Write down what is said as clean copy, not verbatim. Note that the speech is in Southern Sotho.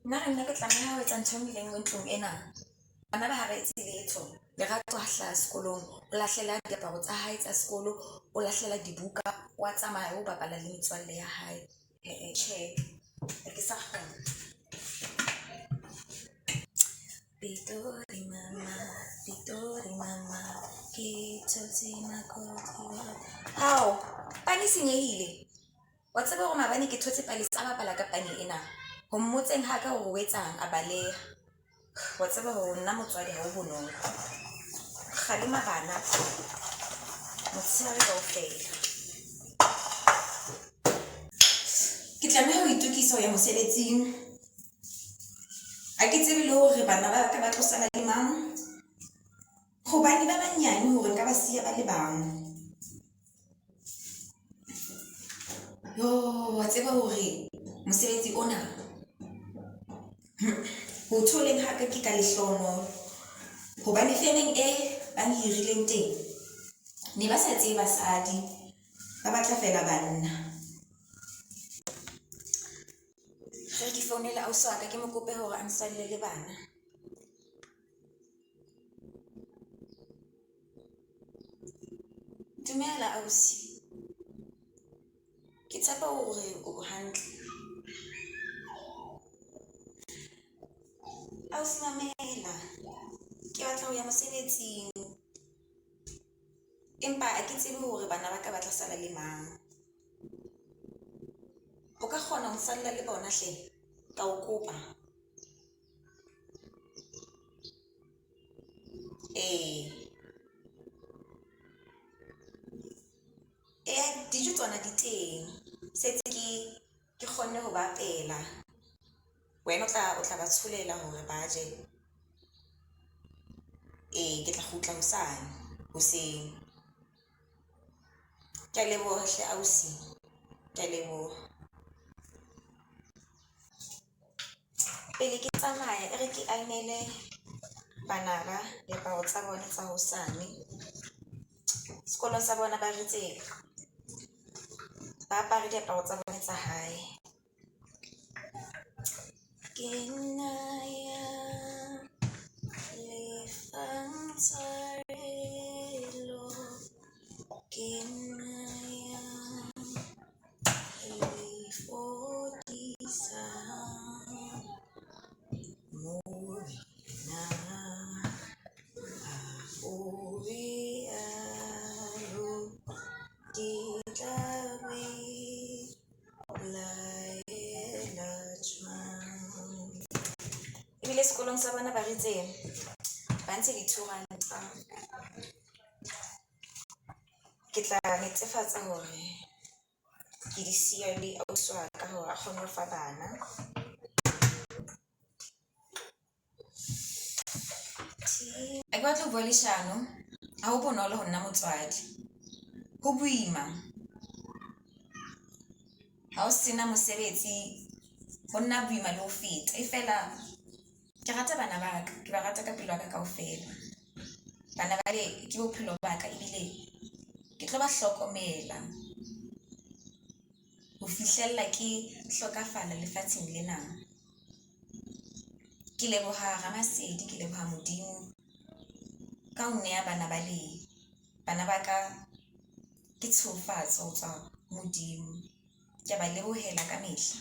Nna re nna ke tlameha ho etsa ntho e nngwe le e nngwe ntlong ena. Bana ba ha ba etse letho. Lerato ha hlaha sekolong, o lahlela diaparo tsa hae tsa sekolo, o lahlela dibuka, wa tsamaya o bapala le metswalle ya hae. Eh-eh tjhe, ha ke sa kgona. Pitori mama, Pitori mama, ke thotse makoti wa. Hao, pane e senyehile. Wa tseba hore maabane ke thotse Palesa a bapala ka pane ena. Ho mmotseng ha ka hore o etsang a baleha. Wa tseba hore nna motswadi ha o bonolo. Kgalema bana motshehare kaofela. Ke tlameha ho itokisa ho ya mosebetsing. Ha ke tsebe le hore bana ba ka ba tlo sala le mang. Hobane ba banyane hore nka ba siya ba le bang. Wa tseba hore mosebetsi ona ho tholeng ha ka ke ka lehlohonolo. Hobane femeng e ba nhirileng teng ne ba sa tsebe basadi, ba batla feela banna. Re ke founele ausi wa ka ke mo kope hore a nsalle le bana. Dumela ausi, ke tshepa hore o hantle. Ausi mamela ke batla ho ya mosebetsing, empa ha ke tsebe hore bana ba ka ba tla sala le mang. O ka kgona ho nsalla le bona hle ka o kopa? Ee, ee dijo tsona di teng setse ke kgonne ho ba apela. Wena o tla ba tsholela hore ba je. Ee, ke tla kgutla hosane hoseng. Kea leboha hle ausi, kea leboha. Pele ke tsamaya e re ke aenele bana ba diaparo tsa bona tsa hosane. Sekolong sa bona ba ritse ba apare diaparo tsa bona tsa hae. Ke nna ya lefang tshwarelo, ke nna ya le fodisang Morena o rialo ke tla belaela jwang. Ebile sekolong sa bona ba ritse ba ntshe di-two ranta. Ke tla netefatsa hore ke di siya le ausi wa ka hore a kgone ho fa bana. Ha ke batle ho bua leshano ha ho bonolo ho nna motswadi ho boima ha o sena mosebetsi ho nna boima le ho feta. E fela ke rata bana ba ka, ke ba rata ka pelo yaka kaofela. Bana ba le ke bophelo ba ka ebile ke tlo ba hlokomela ho fihlella ke hlokafala lefatsheng lena. Ke leboha Ramasedi, ke leboha Modimo ka ho nneha bana ba le. Bana ba ka ke tshegofatso ho tswa Modimo. Ke a ba lebohela ka mehla.